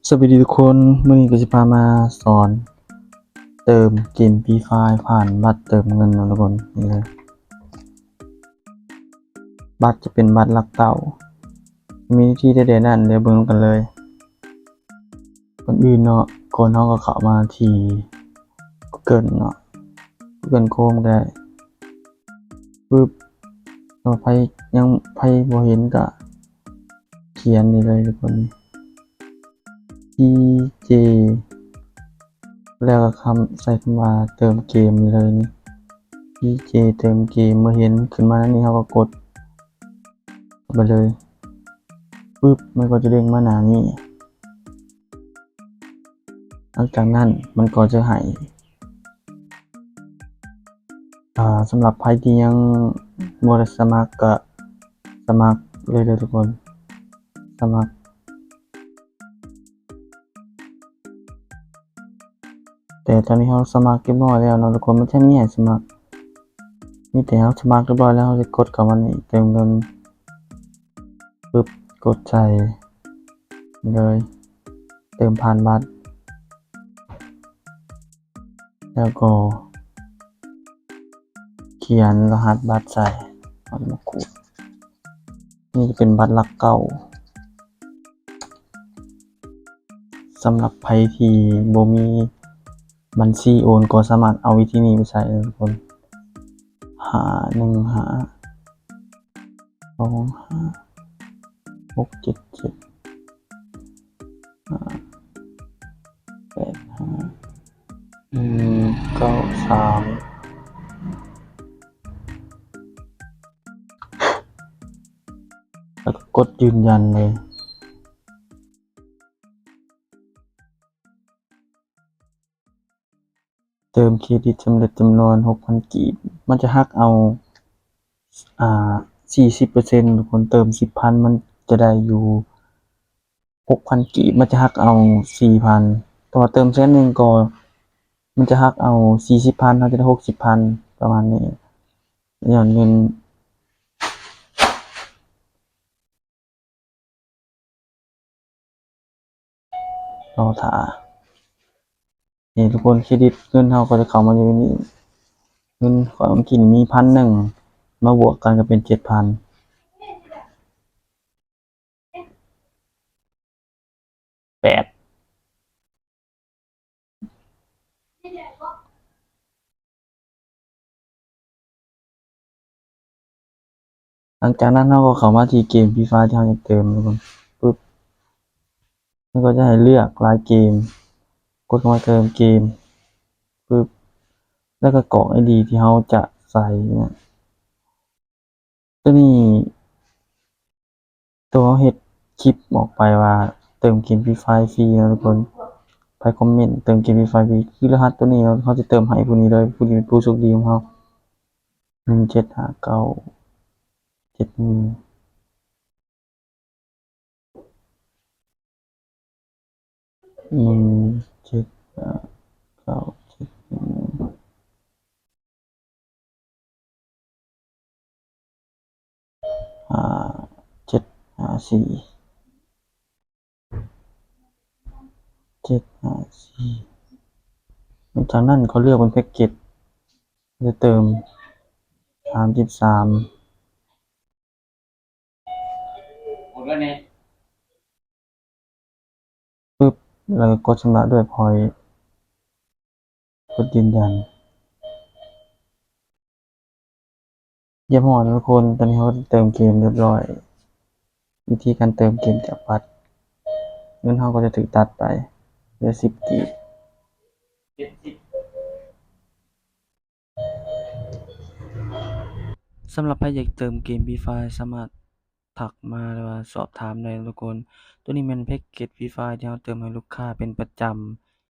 ສະບາຍດີທຸກຄົນ, ມື້ນີ້ກໍຊິພາມາສອນເຕີມເກມ Free Fire ຜ່ານບັດເຕີມເງິນເນາະທຸກຄົນ. ນີ້ເລີຍ ບັດຈະເປັນບັດຫຼັກເກົ້າ. ມີວິທີໃດແດ່ນັ້ນ ດຽວເບິ່ງນຳກັນເລີຍ. ກ່ອນອື່ນເນາະ, ກ່ອນເຮົາກໍເຂົ້າມາທີ່ Google ເນາະ, Google Chrome ກໍໄດ້. ປຶບ, ຖ້າໃຜຍັງ ໃຜບໍ່ເຫັນກໍຂຽນນີ້ເລີຍທຸກຄົນ, ພີເຈ ແລ້ວກໍຄຳ ໃສ່ຄຳວ່າເຕີມເກມນີ້ເລີຍນີ້, ພີເຈ ເຕີມເກມ. ເມື່ອເຫັນຂຶ້ນມາແນວນີ້ ເຮົາກໍກົດເຂົ້າໄປເລີຍ. ປຶບ, ມັນກໍຈະເດ້ງມາໜ້ານີ້. ຫຼັງຈາກນັ້ນມັນກໍຈະໃຫ້ ອ່າ ສຳລັບໃຜທີ່ຍັງບໍ່ໄດ້ສະໝັກກໍສະໝັກເລີຍເດີທຸກຄົນ, ສະໝັກ. ແຕ່ຕອນນີ້ເຮົາສະໝັກຮຽບຮ້ອຍແລ້ວເນາະທຸກຄົນ, ມັນຈະມີໃຫ້ສະໝັກ, ມີແຕ່ເຮົາສະໝັກຮຽບຮ້ອຍແລ້ວ ເຮົາຈະກົດເຂົ້າມານີ້ ເຕີມເງິນ. ປຶບ, ກົດໃສ່ເລີຍ, ເຕີມຜ່ານບັດ ແລ້ວກໍຂຽນລະຫັດບັດໃສ່. ເອົາມາຂູດ, ນີ້ຈະເປັນບັດຫຼັກເກົ້າ. ສຳລັບໃຜທີ່ບໍ່ມີບັນຊີໂອນ ກໍສາມາດເອົາວິທີນີ້ໄປໃຊ້ເລີຍທຸກຄົນ, ຫ້າໜຶ່ງຫ້າ ສອງຫ້າ ຫົກເຈັດເຈັດ ຫ້າແປດຫ້າ ໜຶ່ງເກົ້າສາມ ແລ້ວກໍກົດຢືນຢັນເລີຍ. ເຕີມເຄຣດິດສຳເລັດຈຳນວນຫົກພັນກີບ, ມັນຈະຫັກເອົາ ອ່າ ສີ່ສິບເປີເຊັນທຸກຄົນ. ເຕີມສິບພັນ ມັນຈະໄດ້ຢູ່ຫົກພັນກີບ, ມັນຈະຫັກເອົາສີ່ພັນ. ແຕ່ວ່າເຕີມແສນໜຶ່ງກໍ ມັນຈະຫັກເອົາສີ່ສິບພັນ, ເຮົາຈະໄດ້ຫົກສິບພັນ ປະມານນີ້. ຍ້ອນເງິນ ລໍຖ້າ. ນີ້ທຸກຄົນ, ເຄຣດິດເງິນເຮົາກໍຈະເຂົ້າມາຢູ່ໃນນີ້. ເງິນຂ້ອຍເມື່ອກີ້ນີ້ມີພັນໜຶ່ງ ມາບວກກັນກໍເປັນເຈັດພັນ. ແປດ ຫຼັງຈາກນັ້ນເຮົາກໍເຂົ້າມາທີ່ເກມ Free Fire ທີ່ເຮົາຢາກເຕີມທຸກຄົນ. ປຶບ, ມັນກໍຈະໃຫ້ເລືອກຫຼາຍເກມ. ກົດເຂົ້າມາເຕີມເກມ. ປຶບ, ແລ້ວກໍກອກໄອດີທີ່ເຮົາຈະໃສ່ນະ. ຕົວນີ້ ຕົວເຮົາເຮັດຄລິບອອກໄປວ່າເຕີມເກມ Free Fire ຟຣີເນາະທຸກຄົນ. ໃຜຄອມເມັນເຕີມເກມ Free Fire ຟຣີ ຄືລະຫັດຕົວນີ້ເນາະ, ເຮົາຈະເຕີມໃຫ້ຜູ້ນີ້ເລີຍ, ຜູ້ນີ້ເປັນຜູ້ໂຊກດີຂອງເຮົາ. ໜຶ່ງເຈັດຫ້າເກົ້າເຈັດໜຶ່ງ ໜຶ່ງເຈັດຫ້າເກົ້າເຈັດໜຶ່ງ ຫ້າເຈັດຫ້າສີ່ ເຈັດຫ້າສີ່. ຫຼັງຈາກນັ້ນກໍເລືອກເປັນແພັກເກັດ, ຈະເຕີມສາມສິບສາມ. ປຶບ, ແລ້ວກໍກົດຊຳລະດ້ວຍພອຍ, ກົດຢືນຢັນ. ຮຽບຮ້ອຍແລ້ວທຸກຄົນ, ຕອນນີ້ເຮົາກໍໄດ້ເຕີມເກມຮຽບຮ້ອຍ. ວິທີການເຕີມເກມຈາກບັດ, ເງິນເຮົາກໍຈະຖືກຕັດໄປ, ເຫຼືອສິບກີບ. ສຳລັບໃຜຢາກເຕີມເກມ Free Fire ສາມາດທັກມາ ຫຼືວ່າສອບຖາມໄດ້ເນາະທຸກຄົນ. ໂຕນີ້ແມ່ນແພັກເກັດ Free Fire ທີ່ເຮົາເຕີມໃຫ້ລູກຄ້າເປັນປະຈຳ.